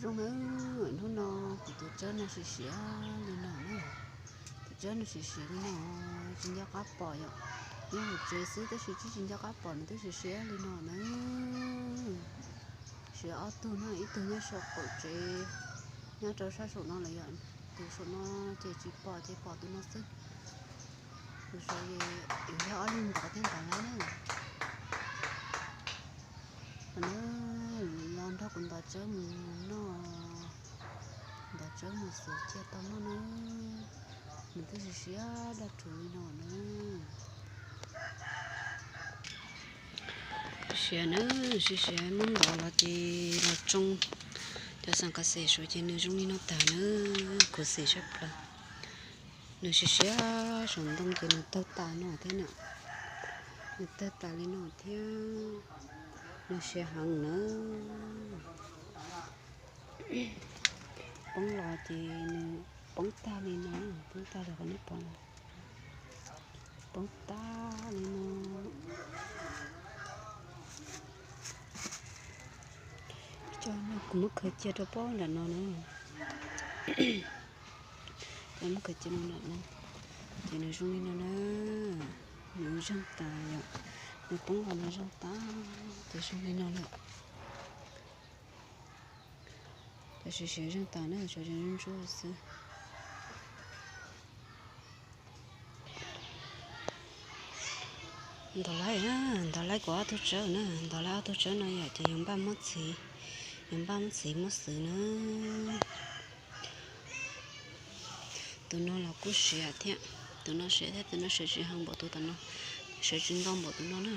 Zoo nawb, hnub no kuv tus tsawb no siav siav li no na. Tus tsawb no siav siav li no, tsis nco qab pom yom. Nyob hauv tsev xwb tab sis tsis nco qab pom nws twb siav siav li no na. Siav ob tug no, ib tug nyob saum qaum tsev, nyob rau sab saum no lawm yom. Tus saum no ces tsis pom, ces pom tus no xwb. Tus saum yog ob leeg ntov thiab ntov lawm na. Los nrog kuv ntov tsawb mus noj, ntov tsawb mus xwb cia tau noj na. Nws twb siav siav daj rhuv li no na. Siav na, siav siav muab ntov los ces los tsoo cov xas kas xes saud ces nws zoo li no tag na, khuv xim tshaj plaws. Nws siav siav saum ntoo ces nws tawg tas no thiab na. Nws tawg tas li no thiab, nws siav heev na. Poob los ces nws poob tag li no, poob tag li qhov nej pom no, poob tag li no. Cov no kuv muab khaws cia rau pob nram no na. Kuv muab khaws cia rau nram no, ces nws zoo li no na. Nws zeeg tas yom, nws poob los nws zeeg tas, ces zoo li no lawm. Cov siav siav zeeg tas na, tsuas zeeg ntsuab ntsuab xwb. Ntov laib, ntov laib kuv ob tug tsawb na, ntov laib ob tug tsawb no yom, ces yuav npaj muab txhiv, yuav npaj muab txhiv muab xwb na. Tus no los kuj siav thiab, tus no siav thiab, tus no siav tsis heev npaum tus tom no, siav tsis ntau npaum tus no na.